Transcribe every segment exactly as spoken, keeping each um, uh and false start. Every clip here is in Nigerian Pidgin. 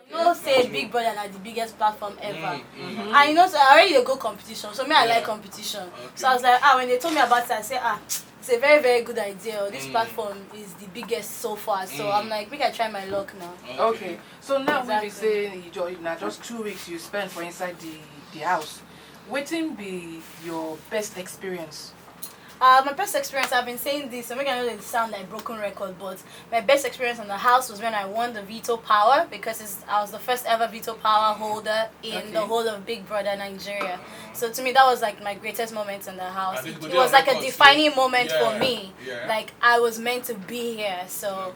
You know say Big Brother na the biggest platform ever. And you know say I already dey go competition, so me, I like competition. So I was like, ah, when they told me about it, I say, ah, it's a very, very good idea. This platform is the biggest so far, so I'm like, make I try my luck now. Okay, so now we be say you just, na just two weeks you spend for inside the the house. Wetin be your best experience? Uh, my best experience, I've been saying this, so maybe I know it sound like broken record, but my best experience in the house was when I won the veto power, because it's, I was the first ever veto power holder in the whole of Big Brother Nigeria. So to me, that was like my greatest moment in the house. It was like a defining moment for me. Like, I was meant to be here, so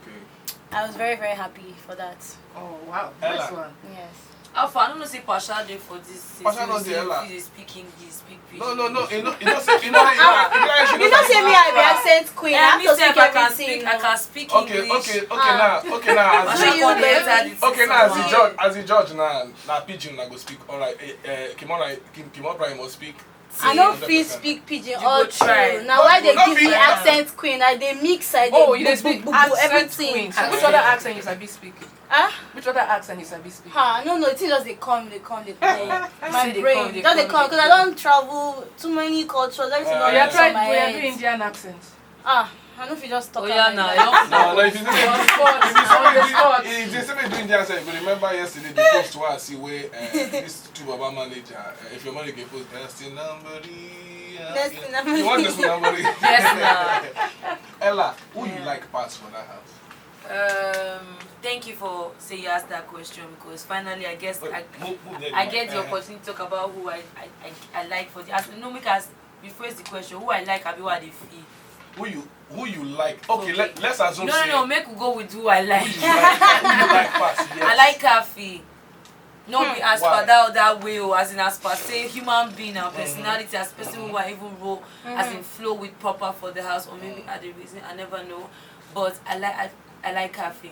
I was very, very happy for that. Oh wow, nice one. Yes. Alpha, I don't know say Pasha dey for this. Pasha no dey, Ella. Dey speak English, speak Pidgin. No, no, no. You know, you know, say, you know, you know, You know say me, I be accent queen. I have to speak I can everything. speak. I can speak Okay, English. okay, okay. Now, okay, now, as Pasha you, come enter the okay, now as the judge, as the judge now, now Pidgin na go speak. All right, eh, eh, Kimona, Kim, Kimon Prime must speak. I no fit speak Pidgin all go try. True. Now why they No, give me no, no. Accent queen? I dey mix. I dey Oh, you dey book, speak book, book, accent everything. Queen. So which other accent you sabi speak? Ah, Which other accent you sabi speak? Ah, no, no, it just dey come, dey come, dey come. My say dey brain, come, dey just dey come, come, dey because I don't travel too many cultures. Everything Uh, don Yeah, mix try for my do, yeah, head. do Indian accent. Ah, I no fit just talk Oh yeah, am now. like that. No, no, if you say, On the spot, on the spot. if you say me do Indian accent, you go remember yesterday the post where I see where uh, this two baba manager, uh, if your money get post, that's the number. That's the number. You want this number? Yes, now. Ella, who you like pass for that house? Um, thank you for say you asked that question because finally I guess Wait, I, move, move there, I move. get the Uh, opportunity to talk about who I I, I, I like for the as no make us rephrase the question. Who I like, abi who I dey feel. Who you who you like? Okay, Okay. Let, let's assume. No, say no, no. Make we go with who I like. Who you like? Who you like pass? Yes. I like Kafi. No be as Why? per that other way, or as in as per say human being and personality, as person who I even roll as in flow with proper for the house, or maybe at the reason I never know. But I like I, I like Kafi.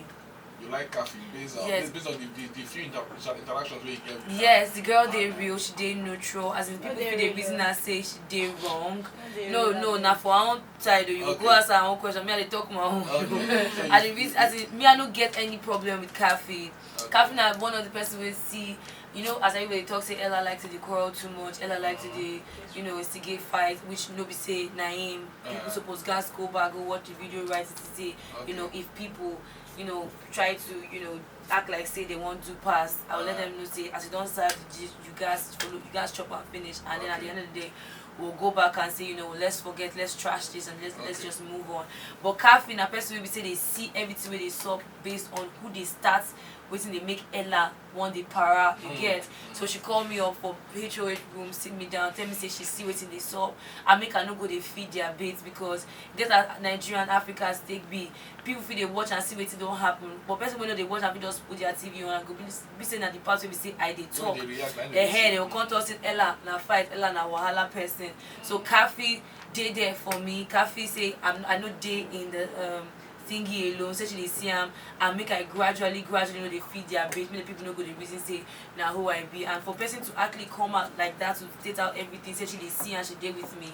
You like Kafi based on Yes. based on the, the, the few inter- interactions where you get. With her. Yes, the girl dey real, she dey neutral. As in people dey feel the real. Reason I say she dey wrong. dey No, real, no, I na for her own side o. You Okay. Go ask her her own question. Me I dey talk my own. Okay. And the reason, as in, me I no get any problem with Kafi. Kafi na one of the person wey see, you know, as everybody talk say Ella like to dey quarrel too much. Ella like to dey, you know, instigate fight, which no be say na him. People suppose gas go back go watch the video right to say, you know, if people, you know, try to, you know, act like say they wan do pass, I will let them know say as you don serve the gist, you gas follow, you gas chop and finish, and then at the end of the day, we'll go back and say, you know, let's forget, let's trash this, and let's let's Okay. just move on. But Kafi na person wey be say dey see everything wey dey sup based on who dey start, wetin dey make Ella wan dey para, you get. So she call me up for H O H room, sit me down, tell me say she see wetin dey sup, and make I no go dey feed their bait because get as Nigeria and Africa as take be, people fit dey watch and see wetin don happen, but person wey no dey watch and fit just put their T V on and go be, be say na the part wey be say I dey When talk. they react, like, Eh, eh, they go come talk say Ella na fight, Ella na wahala person. So Kafi dey there for me. Kafi say I'm, I no dey in the um, thingy alone. Say she dey see am and make I gradually, gradually no dey feed their bait. Make the people no go dey reason say na who I be. And for person to actually come out like that to state out everything, say she dey see and she dey with me,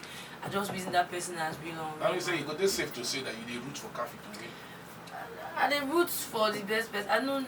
I just reason that person as real and Let real. Me say you go dey safe to say that you dey root for Kafi to win. I dey root for the best person. I know right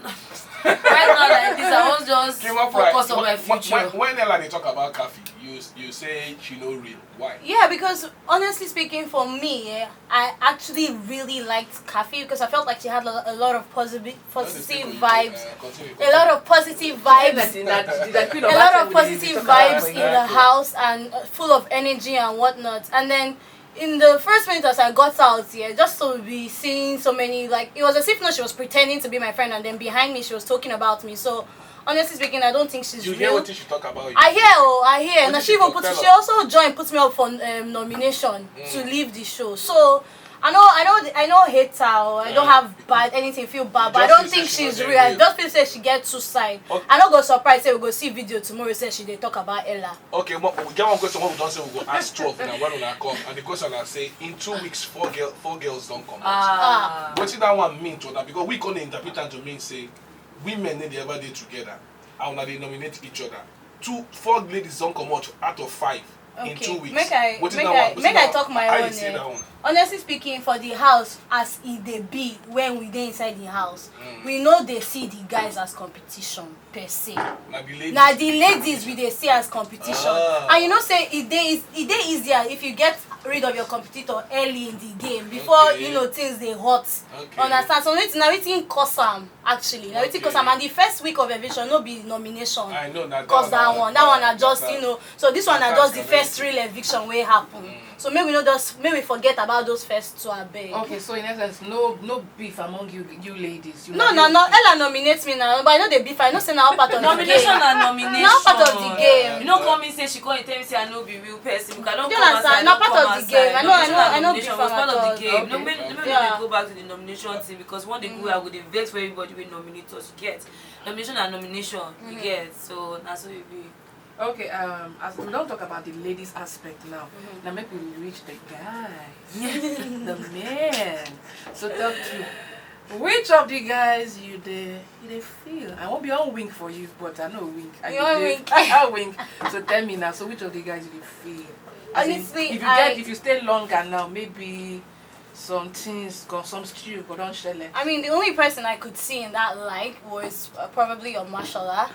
now like this, I wan just Came up focus right. on my When- when- future. When, when Ella dey talk about Kafi, you you say she no real. Why? Yeah, because honestly speaking, for me, yeah, I actually really liked Kafi because I felt like she had a, a lot of positive, positive Continue, vibes. Uh, continue, A lot of positive vibes. Like the, the, the queen A of lot action of we dey positive talk about vibes for in here. The house and uh, full of energy and whatnot. And then in the first minute as I got out here, just to be seeing so many, like, it was as if, no, she was pretending to be my friend, and then behind me she was talking about me. So honestly speaking, I don't think she's You hear real. What she talk about you? I hear, oh, I hear. What Now did she she even talk? put. Tell She us. Also joined, put me up for um, nomination to leave the show. So I know, I know, I know. Hate her. Or I don't Uh, have bad anything. Feel bad, but I just don't feel think say she she's not real. I real. Just feel say she get two side. Okay. I no go surprise say we go see video tomorrow. Say she dey talk about Ella. Okay, well, we get one question. What we don't say we go ask two of them when we come, and the question I say in two weeks four girl four girls don't come out. Ah. Wetin that one mean to that? Because we gonna interpret am to mean say women need to ever dey together. And una dey nominate each other. Two, four ladies don't come out out of five. in Okay, two weeks. make I Wetin make that I one- wetin make I that talk one- my how own. You say Eh. That one? Honestly speaking, for the house as e dey be when we dey inside the house, we no dey see the guys as competition per se. Na the ladies. Na the ladies we dey see as competition. Ah. And you know say e dey e dey easier if you get rid of your competitor early in the game before Okay. you know things dey hot. Okay. Understand? So wetin na wetin cause am actually. Na wetin cause am. Okay. And the first week of eviction no be nomination. I know na Cause that one, that one na just you know. So this one na just the first real eviction wey happen. So make we no just make we forget about those first two abeg. Okay, so in essence, no no beef among you you ladies. You No, ladies. no, no. Ella nominate me now, but I no dey beef. I know say na all part of the Nomination game. Na nomination. Na all part of the game. You no come in say she come and tell me say I no be real person. Because I don't You come understand? outside, Na I don't part come of the game. outside. I know, I know, I Nomination know was beef part am of at the all. game. No, Okay. make no, make Yeah. we go back to the nomination thing because one day go I go dey vex for everybody wey nominate us. You get nomination and nomination. You get so na so e be. Okay, um, as we don talk about the ladies aspect now, now make we reach the guys, the men. So talk to which of the guys you dey you dey feel? I won't be on wink for you, but I know wink. I You go wan dey- wink? I wink. So tell me now. So which of the guys you dey feel? As in, Honestly, if you I- get if you stay longer now, maybe some things go some stew go don shele. I mean, the only person I could see in that light was uh, probably your Mashallah.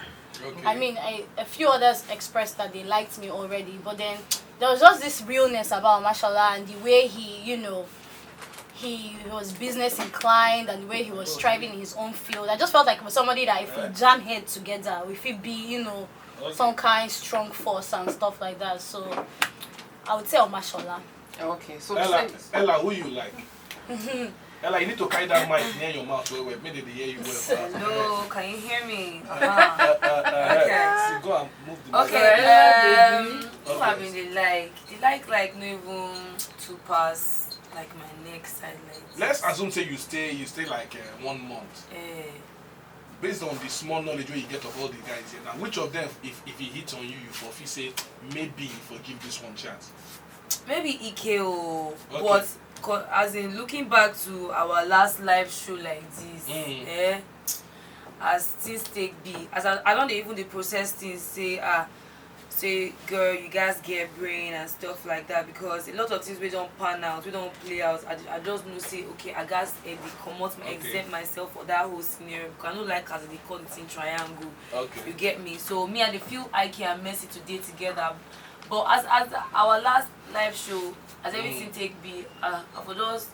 Okay. I mean, I, a few others expressed that they liked me already, but then there was just this realness about Mashallah and the way he, you know, he was business inclined and the way he was striving in his own field. I just felt like it was somebody that if he jam head together, if he be, you know, Okay. some kind strong force and stuff like that. So I would say Omashola. Okay, so Ella, say- Ella, who you like? Ella, you need to carry that mic near your mouth well well. Make they dey hear you well. Hello, can you hear me? Uh, Uh-huh. uh, uh, Okay. uh, so go and move the mic. Okay, um, who I been dey like? The like like no even two pass like my neck side like this. Let's assume say you stay you stay like uh, one month. Eh, Based on the small knowledge wey you get of all the guys here now, which of them, if if he hits on you, you for feel say maybe you for give this one chance? maybe Ike o, Okay. but co- as in looking back to our last live show like this, Mm. eh, as things take be, as I, I don dey even dey process things say ah, say girl you guys get brain and stuff like that because a lot of things wey don pan out, wey don play out, I, I just know say okay I gats eh, dey comot my Okay. exempt myself for that whole scenario because I no like as I dey call the thing triangle. Okay. You get me? So me I dey feel Ike and Mercy today together. But as as our last live show, as everything take be, uh, I for just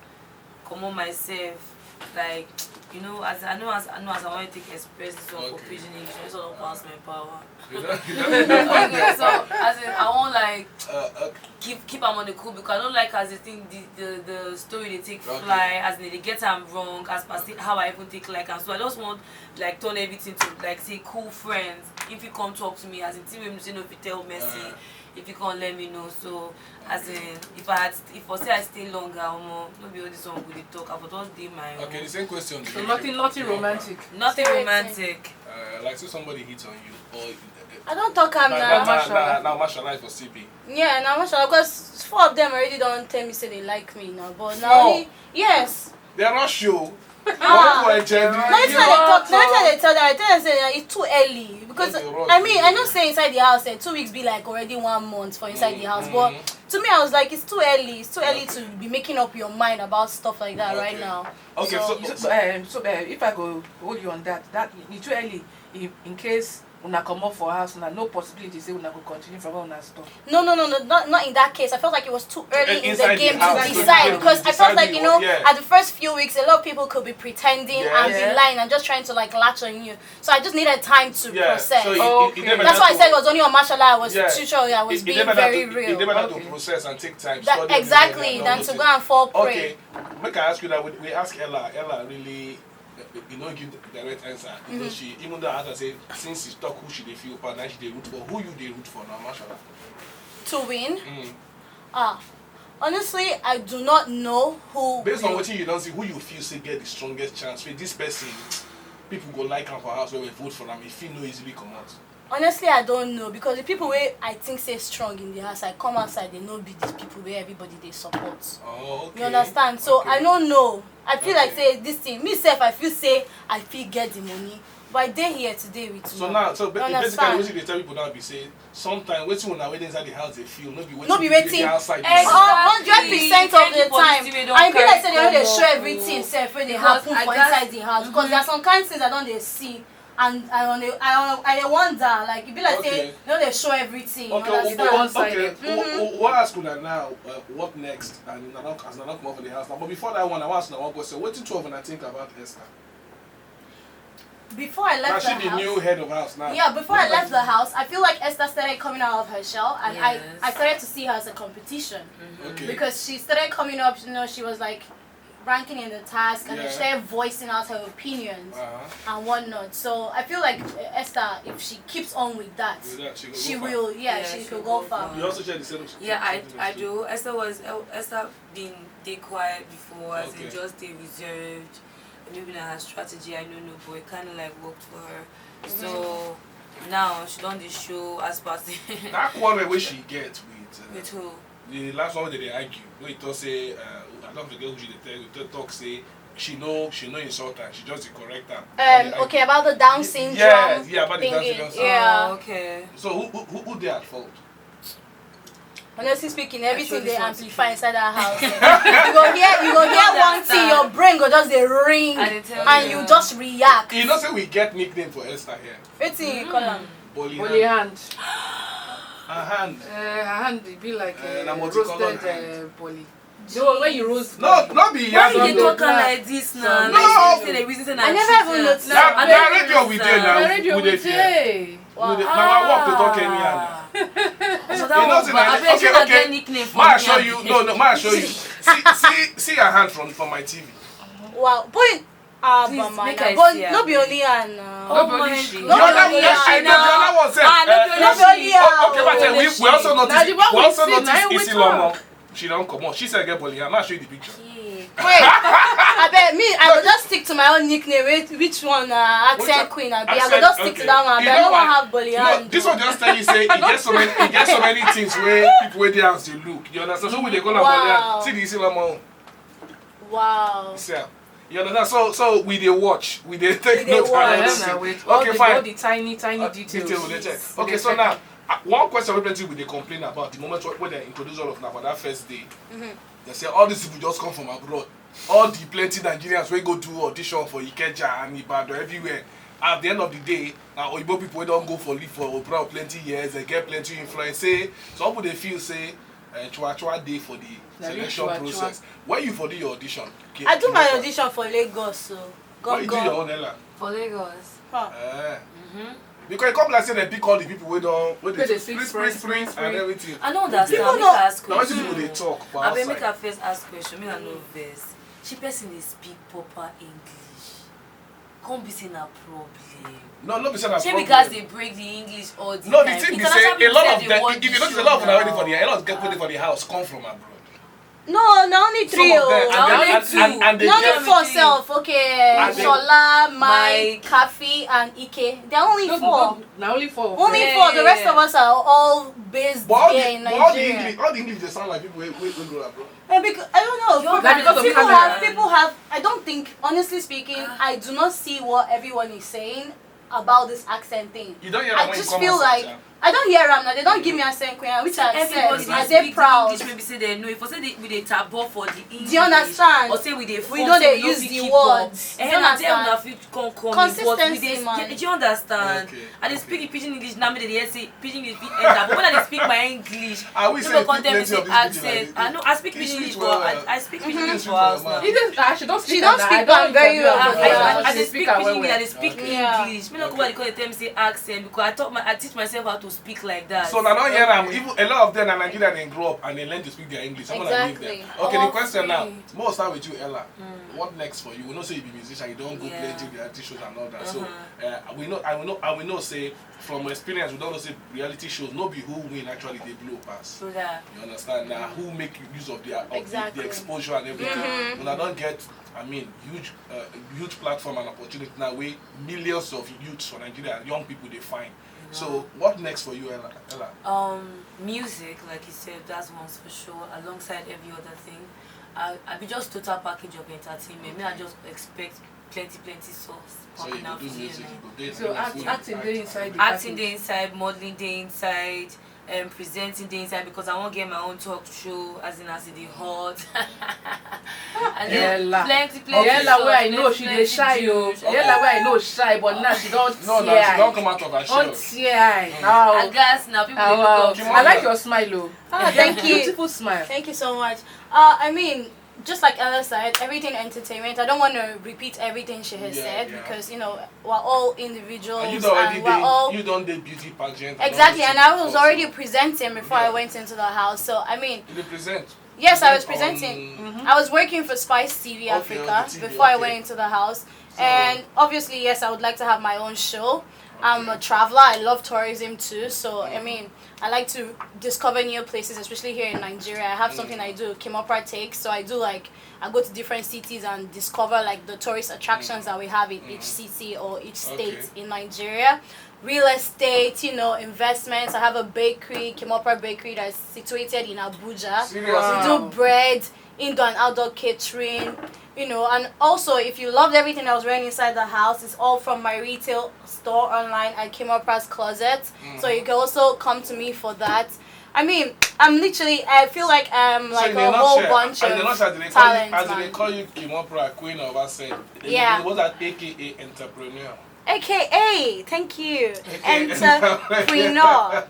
comot myself. Like you know, as I know as I know as I want to take express this one for Okay. pidgin English, I just want to pass my power. You don't- you don't- Okay, so as in I want like uh, okay. keep keep am on the cool because I don't like as the thing the the, the story they take Okay. fly as in they get am wrong as per say how I even take like am so I just want like turn everything to like say cool friends if you come talk to me as in thing wey me say no fit tell Mercy Uh. if you come let me know so as in if I had if for say I stay longer omo no be all this one go dey talk I for just dey my Okay, own. The same question. So nothing, nothing romantic. Nothing Say romantic. Uh, like say somebody hit on you or. I don talk am Now, now. now, Mashallah. now, now, Mashallah for C P. Yeah, na Mashallah because four of them already don tell me say they like me now, but na Four? only yes. They rush you. Ah. Wọ́n kọ ẹ̀jẹ̀ ni. Na wetin I dey talk, na wetin I dey tell them, I tell them say eh, it's too early because What's the rush? I mean I know say inside the house eh, two weeks be like already one month for inside the house, but Mm-hmm. to me I was like it's too early, it's too early to be making up your mind about stuff like that right Okay. now. Okay, So- so, You- so, um, so uh, if I go hold you on that, that e too early. If, in case una comot for house, una no possibility say una go continue from where una stop. No, no, no, no, not not in that case. I felt like it was too early Uh, in the inside the game house, to you decide decide because I felt like you know what- yeah. at the first few weeks a lot of people could be pretending and be Yeah. lying and just trying to like latch on you. So I just needed time to Yeah, process. so it, Oh, it, it okay. never That's had why I to- said it was only on Mashallah I was Yeah. too sure I was it, being it never had very to, real. It never had Okay. to process and take time. That, study and exactly, everything, than all to those go things. and fall prey. Okay, make I ask you that. We, we ask Ella. Ella really, uh, you know, give the direct answer. You know, she even though I ask her say since she talk who she dey feel part, now she dey root for. Who you dey root for now, Mashallah? To win? Mm. Ah, honestly, I do not know who. Based on will- wetin you don see, who you feel say get the strongest chance? Say this person, people go like am for house wey we vote for am. If he no easily comot. Honestly, I don't know because the people wey I think say strong in the house, I come outside, they no be these people wey everybody dey support. Oh, okay. You understand? So Okay. I don't know. I feel like Okay. say this thing, me sef, I feel say I fit get the money. But I dey here today with you. So now, so You ba- basically, understand? Wetin you dey tell people now be say sometimes wetin una wey dey inside the house dey feel no be wetin No be dey wetin- dey outside. Exactly. The house. Hundred percent of the Thank you for time. this video, And e be like say they no dey come show on. Everything sef wey dey Because happen I for gas- inside the house because there are some kind things I don dey see and I don dey I don I dey wonder, like, e be like say Okay. they no dey show everything. You Okay, understand? okay, One side. Okay. We'll, we'll, we'll ask una now uh, what next, and una don as una don comot for the house now. But before that one, I wan ask una one question. Wetin two of una think about Esther? Before I Na left she the the house, new head of house now. Yeah, before I left the house, I feel like Esther started coming out of her shell, and I Yes. I started to see her as a competition Okay. Because she started coming up. You know, she was like ranking in the task, and then she Yeah. started voicing out her opinions Uh-huh. and whatnot. So I feel like uh, Esther, if she keeps on with that, With that, she go she go far. will, yeah, Yeah, she she could go go far. far. You also share the same. Yeah, I same I sentiment. Do. Esther was El- Esther been dey quiet before, as Okay. in just dey reserved. Maybe na her strategy, I don't know, but it kind of like worked for her. So now she don dey show as per say That quarrel wey she get with. Uh, with who? The last one wey they dey argue, wey he talk say uh, I don't forget who she dey tell. He talk say she no she no insult her, she just dey correct am. Um, okay, about the Down syndrome. Yeah, yeah, about the Down thingy, syndrome. Yeah. Oh, okay. So who who who, who dey at fault? Honestly speaking, everything Actually, dey something amplify true. Inside that house. You go hear, you go hear one thing, your brain go just dey ring, I dey tell and you. You just react. You know say we get nickname for Esther here. Wetin you call am? Bolly Bolly hand. Hand. Her hand. Uh, her hand e be like Eh, na uh, multicolored roasted hand. Uh, bolly. The one wey you roast. No, no be Why yam. you dey No, talk am no. Like this now? No. Like say the reason say na I never cheater. Even noticed. Na I na never radio we dey understand. now. Na radio We we dey fear. dey. We dey na our work to talk anyhow. So You that know one, say but na I bet okay, you na okay. Get nickname for Ma me, show abi? You no no ma show you. See see see her hand from from my T V. Wow, boy. Ah, Please, but man, make I but see am. No be only hand now. No Oh be my only she. God. The other one, Yeah, she I the other know. one sef. Ah, no Eh, be No only be only she. her. Okay, but eh, we we also Na the notice one we we also see, na notice him we Isilomo. talk. She don comot. She sef get bolly hand. Ma show you the picture. Yeah. Wait, I bet me, I go just stick to my own nickname. Which, which one? Uh, accent Which- queen, I be. I go Accent, just stick to okay. That one. I You bet know no one what? Have bolly No, hand. This one just tell you say e get so many e get so many things wey people wey dey house dey look. You understand? So we dey call am Wow. Bolly hand. See the Isilomo own. Wow. See am. You understand? So so we dey watch. We dey take We dey note. watch. And Yeah, everything. na with all Okay, the, fine. All the tiny, tiny Uh, details. Detail we dey check. We Okay, dey so check. Now uh, one question wey plenty we dey complain about the moment wey wey dem introduce all of una for that first day. They say all these people just come from abroad. All the plenty Nigerians wey go do audition for Ikeja and Ibadan everywhere. At the end of the day, na oyibo people wey don go for live for abroad plenty years, they get plenty influence. Say some people dey feel say uh, chua chua dey for the Na real selection chua chua. Process. When you for do your audition? Okay, I do you my know- Audition for Lagos, so When you do God, your God. Own, Ella? For Lagos. Huh. Eh. Because e come like say dem pick all the people wey don wey Wey dey dey spring speak spring French, spring French, and French. Everything. I no understand. People Make no- I ask Na wetin people question. dey talk for Abeg, make outside. I first ask question. Make I no vex. She person dey speak proper English. Come be say na problem. No, no be say na Shey problem. We gats dey break the English all the No, the time. thing be International say a people lot sef of dey them. watch If you this notice, a show lot of una wey dey now. For the a lot of get people dey for the house come from abroad. No, na only Some three. of them, Oh. and Only they- and- two. and- and they Not get- for self. Okay, And they- Shola, Mike, Mike. Kafi, and Ike. There are only No, four. no, na only four. Only Yeah, four. The rest yeah. Of us are all based But all here the in but all the Nigeria. English all the English dey sound like people wey wey wey grow abroad. Eh, because, I don't know. Your Na because of the People camera. Have, people have. I don't think, honestly speaking, I do not see what everyone is saying about this accent thing. You don hear I am when you just come feel outside, like I don't hear am now. They don't give me accent queen, which I Everybody accept. dey I speak dey proud. English, maybe say they know. If I say they, we dey tabor for the English. Do you understand? Or say we dey We form, don't say dey no Use fit The keep word. Up. Do Eh, you na there understand? una fit come come in, but we Consistency, dey. Man. Do you understand? Okay, I dey speak okay. The pidgin English now. Me dey hear say pidgin English fit enter, but when I dey speak my English, I will you say no you come pick tell me plenty say of these pidgin accent. like I know I speak English pidgin English, well, but I, well. I speak English pidgin English well, for house well. now. He dey ah she don speak She am don na. Speak I don am very interview well am for for the the house. house. I, I She dey speak speak am pidgin well English. I well. Dey speak Yeah. English. Me no come back come dey tell me say accent because I taught my I teach myself how to speak like that. So na don hear am. Even a lot of them na Nigeria dey grow up and they learn to speak their English. Someone like Exactly. Them. Okay, the All question now. three. Make we start with you, Ella. What next for you? We know say you be musician. You don go Yeah. Plenty reality shows and all that. So Uh-huh. uh, we know. I will know. I will know. Say from experience, we don know say reality shows no be who win actually dey blow pass. So that You understand? Now who make use of the of the, Exactly. The exposure and everything. Una don get, I mean, huge uh, huge platform and opportunity now wey millions of youths for Nigeria, young people dey find. So what next for you, Ella? Ella? Um, music, like you said, that's once for sure. Alongside every other thing, I, I be just total package of entertainment. Me, I just expect plenty plenty sauce. So you go do music, you go get So act, food, acting act. Dey inside the Acting package. Dey inside, modeling Dey inside, um, presenting Dey inside, because I wan get my own talk show, as in as e dey hot. And then Yella. Plenty plenty Yella sauce, wey I know plenty, she dey plenty shy o. juice. Yella wey I know shy, but now she don No, tear no, she eye. don come out of her Don shell. Tear eye. I Wow. guess now people dey Wow. look up. Kimo- I like your smile o. Ah, thank you. Beautiful smile. Thank you so much. Uh, I mean, just like Ella said, everything entertainment. I don't want to repeat everything she has Yeah, said yeah. Because you know we're all individuals And you and, don already we're all dey, you don dey beauty pageant. Exactly, and I was So- already presenting before I Yeah. went into the house. So I mean, You dey present. yes, I was Present presenting. on- I was working for Spice T V Okay, on Africa the T V, before I okay. Went into the house. So- And obviously, yes, I would like to have my own show. I'm a traveler. I love tourism too. So I mean, I like to discover new places, especially here in Nigeria. I have something I do, Kimopra Takes. So I do like I go to different cities and discover like the tourist attractions that we have in each city or each state Okay. In Nigeria. Real estate, you know, investments. I have a bakery, Kimopra Bakery, that's situated in Abuja. Serious. We do bread, indoor and outdoor catering, you know, and also if you loved everything I was wearing inside the house, it's all from my retail store online at Kimopra's Closet. So you can also come to me for that. I mean, I'm literally, I feel like I'm So like in a a whole nutshell, bunch in a nutshell, of they dey call you, talents, as they man. Call you Kimopra, Queen of Asset. Yeah. What that A K A entrepreneur? A K A, thank you. A K A Entrepreneur. Entrepreneur.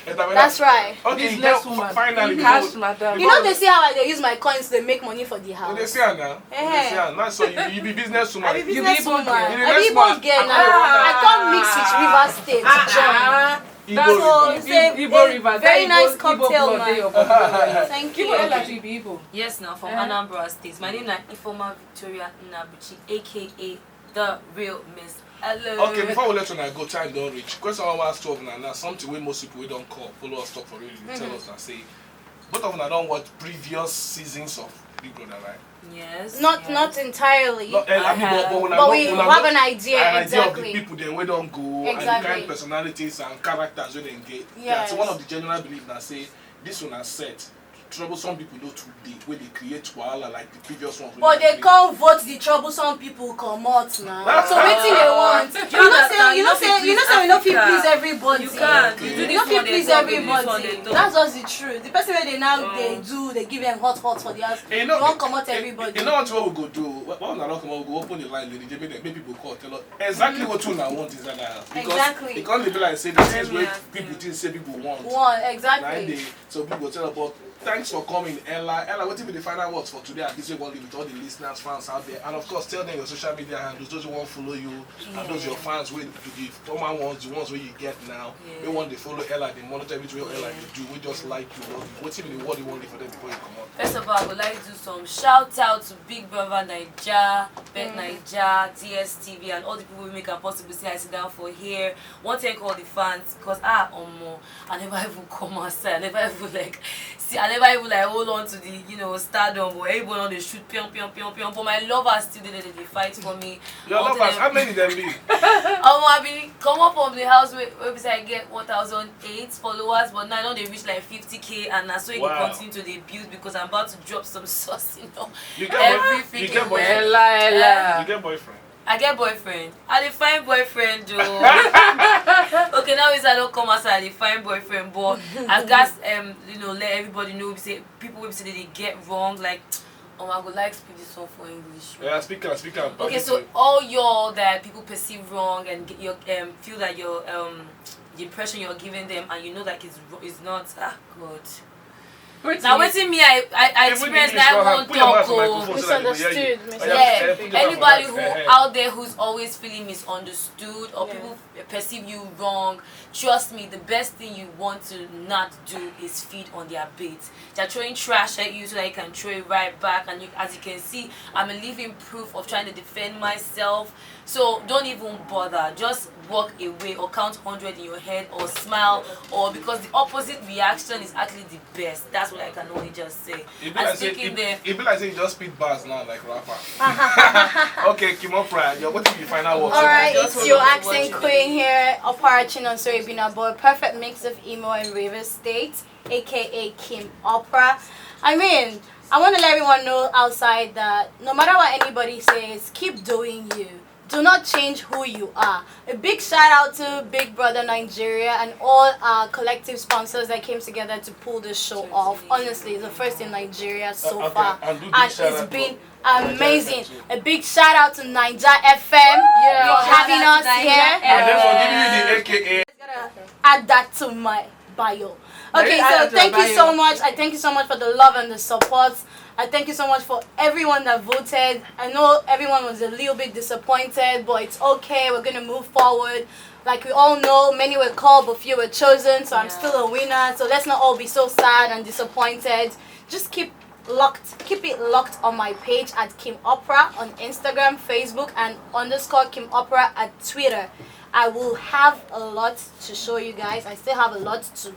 That's right. Okay, Businesswoman. now, finally, Cash before- madam. You know they see how I dey use my coins to make money for the You house. dey see her now. You dey Eh. See her now. So you, you be businesswoman. I be You be businesswoman. Igbo girl. You be I be businessman. Igbo girl now. Ah. I come mix with Rivers State. Ah, Igbo that's Rivers. It's a Igbo Rivers. very That nice Igbo, cocktail, Igbo blood man. Dey your body already. Thank You you. Ella to be Igbo. Yes, now from Uh-huh. Anambra State. My name is Ifoma Victoria Nabuchi, A K A the real Miss Ella. Okay, before we let una go, time don reach. Question I wan ask two of una now, something wey most people wey don call, follow us talk for radio, dey tell us na say, both of una don watch previous seasons of Big Brother, right? Yes. Not yes. Not entirely. No, eh, I mean, Uh-huh. but, but, una But know- we una have know- an idea an idea of exactly. The people dem wey don go and the Exactly. Kind personalities and characters wey dem get. Yes. So one of the general belief na say this una set troublesome people no too dey wey dey create wahala like the previous ones. wey But dem they can't vote the troublesome people comot now. That's So wetin they want? You know say you know say you know say we no fit please everybody. You can't. You do You this no fit one, they please talk, you do this one, everybody. they talk. That's just the truth. The person wey dey now Oh. They do they give them hot hot for the house. Eh, You no, wan comot eh, everybody. You know what we go do? Why why una no come out? We go open the line, lady J, make dem make people call tell us exactly what una want inside that house. Because Exactly. It can't be like say the things Let me wey ask people you. Think say people want. One Na exactly. Dey, so people go tell us, but thanks for coming, Ella. Ella, what be the final words for today? And this one leave with all the listeners, fans out there, and of course, tell them your social media handles. Those who want follow you, and those your fans, wey the former ones, the ones where you get now, Yeah. They want to follow Ella, they monitor everything wey Ella dey do. We just like you, love you. What be the word you want for them before you come out? First of all, I would like to do some shout out to Big Brother Naija, Bet Naija, D S T V, and all the people who make it possible. Say I sit down for here. Want to thank all the fans because ah, omo, I never even come outside. I never even like see. I never even like hold on to the you know stardom. But everyone on the shoot, pion pion pion pion. But my lovers still dey dey dey fight for me. Your All lovers, them- how many dem be? Omo, I been come up from the house where where be say I get one thousand eight followers, but now I don dey reach like fifty k, and na so e dey Wow. Continue to dey build because I'm about to drop some sauce, you know. You get Every boy- you freaking get boy- day. Ella, Ella. You get boyfriend? I get boyfriend. I dey find boyfriend o. Okay, now is I don come outside, I dey find boyfriend, but I gats um you know let everybody know say people wey be say they dey get wrong like oh I go like speak this one for English. Yeah, speak am, speak am. Okay, so all y'all that people perceive wrong and get your um feel that your um the impression you're giving them and you know that it's ro- it's not ah God. Wetin Now you- wetin me I I, I Even experience English that no one hard. Put your mouth talk for o. microphone so that they go hear you. Misunderstood, Oh, yeah, Yeah, eh, put your mouth for anybody mic. Who Eh, eh. Out there who's always feeling misunderstood or Yeah. People perceive you wrong, trust me, the best thing you want to not do is feed on their bait. They're throwing trash at you so that you can throw it right back. And you, as you can see, I'm a living proof of trying to defend myself. So don't even bother. Just walk away or count hundred in your head or smile or because the opposite reaction is actually the best. That's what I can only just say. E be I'm like say speaking e- there. E be like say you just spit bars now like rapper. Okay, Kimo Pride. Your what be the final words? All right, Just it's your wanted to accent watch queen here, Opara Chinonso Ibina boy, perfect mix of emo and Rivers State, aka Kim Opera. I mean, I want to let everyone know outside that no matter what anybody says, keep doing you. Do not change who you are. A big shout out to Big Brother Nigeria and all our collective sponsors that came together to pull this show off. Honestly, it's the first in Nigeria so Okay, far, and do big and shout it's out to been Nigeria amazing. F M too. A big shout out to Naija F M Yeah. for having us here. And then for giving you the A K A. Add that to my bio. Okay, Add so that to thank your you so bio. Much. I thank you so much for the love and the support. I thank you so much for everyone that voted. I know everyone was a little bit disappointed, but it's okay. We're gonna move forward. Like we all know, many were called, but few were chosen. So I'm Yeah. Still a winner. So let's not all be so sad and disappointed. Just keep locked. Keep it locked on my page at Kim Opera on Instagram, Facebook, and underscore Kim Opera at Twitter. I will have a lot to show you guys. I still have a lot to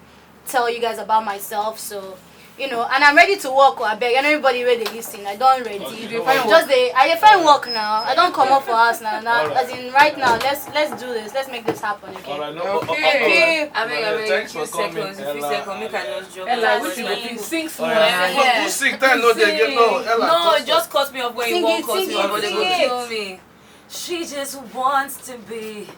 tell you guys about myself. So, you know, and I'm ready to work. Oh, I beg, and everybody ready to listen. I don't ready. Okay, You no find worries. Just they, I dey find work now. I don't come up for us now. Now, All right. As in right now, let's let's do this. Let's make this happen. Okay. All right, no, Okay. all right. Abeg, abeg, Thanks few for coming, seconds, few Ella. Seconds, make I just drop Ella, that which you thing. go sing small. Oh, yeah. Yeah. Who sick time no dey get no. Ella, No, toast it just cut me off when Sing you it, walk cut sing me it, off, but they sing go it. kill me. She just wants to be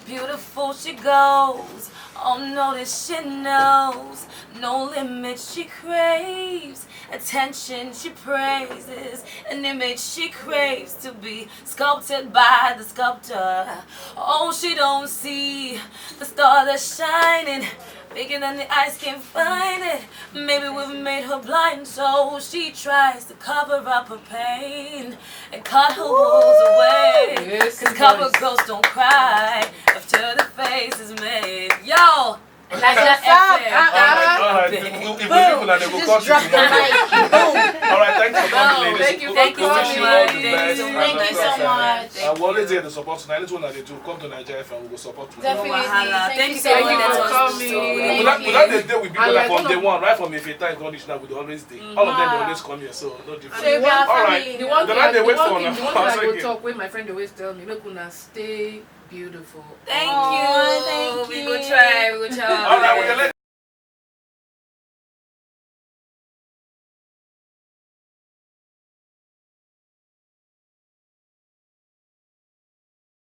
beautiful. She goes unnoticed. She knows no limits. She craves attention. She praises an image. She craves to be sculpted by the sculptor. Oh, she don't see the star that's shining bigger than the eyes can find it. Maybe we've made her blind, so she tries to cover up her pain and cut her woes away. Yes, Cause cover yes. Girls don't cry after the face is made. Yo, Naija What's up? F M. All right, all right. If we, if we leave una, they go cut you. Drop the mic. Boom. All right, thanks for coming, No, ladies. thank you We for wish you coming. all the best. Thank you so much. And we always here to support you. Anything that they do, come to Naija F M, we go support you. Definitely. Wahala. Thank Thank you you so so much. Much. Coming. We don't, we don't dey dey with people And like like from one day of one, right from if time don reach now, we dey always dey. All of them dey always come here, so no difference. So we are All right. family. The one The thing, one they the wait one for thing, now. the one thing I go Okay. Talk when my friend always tell me, make una stay beautiful. Thank Aw, you. thank We you. Go try. We go try. All right, we dey let